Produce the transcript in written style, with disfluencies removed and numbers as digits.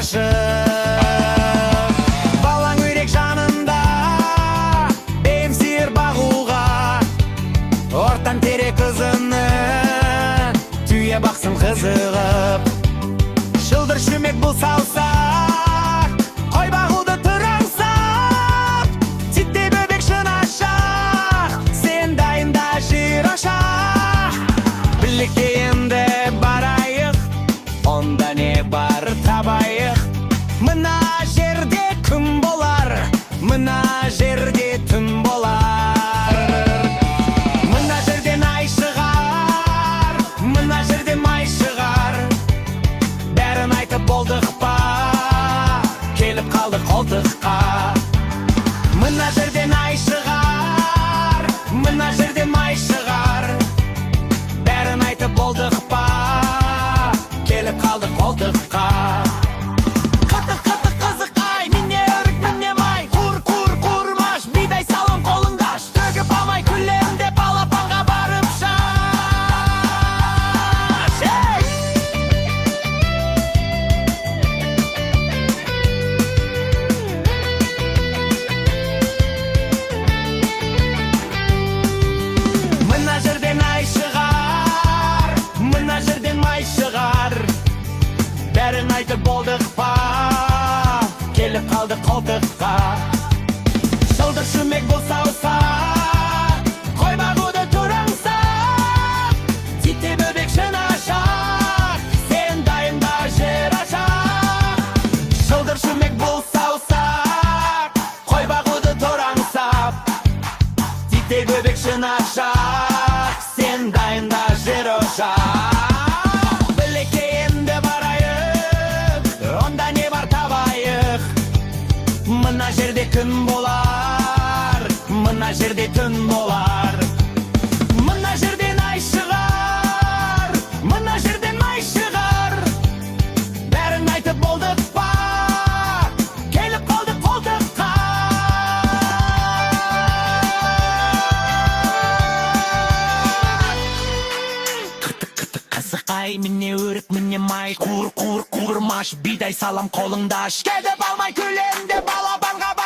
ашып. Балаң үйрек жанында, бейім сиыр бағуға. Ортан терек ұзыны, түйе бақсын қызығып. Шылдыр шүмек бұл саусақ, қой бағуды тұр аңсап. Титтей бөбек шынашақ, сен дайында жер ошақ. Білекке енді барайық, онда не бар табайық. Мына жерде күн болар, мына жерде түн болар. Мына жерден ай шығар, мына жерден май шығар. Бәрін айтып болдық па, келіп қалдық қолтыққа. Мына жерден ай шығар, мына жерден май шығар. Бәрін айтып болдық па, келіп қалдық қолтыққа. Қытық, қытық, қызық ай, міне өрік, міне май. Қуыр, қуыр, қуырмаш, бидай салым қолыңда аш. Төгіп алмай күлем деп балапанға барып шаш. Ей! Мына жерден ай шығар, мына жерден май шығар. Бәрін айтып болдық па, келіп қалдық қолтыққа. Шылдыр шүмек бұл саусақ, қой бағуды тұр аңсап. Титтей бөбек шынашақ, сен дайында жер ашақ. Шылдыр шүмек бұл саусақ, қой бағуды тұр аңсап. Титтей бөбек шынашақ, сен дайында жер ошақ. Білекке енді барайық, онда не бар табайық. Мына жерде күн болар, мына жерде түн болар. Мына жерден ай шығар, мына жерден май шығар. Бәрін айтып болдық па, келіп қалдық қолтыққа. Қытық, қытық, қызық ай, міне өрік, міне май. Қуыр, қуыр, қуырмаш, бидай салам қолыңда аш. Кетіп алмай күлем деп балапанға.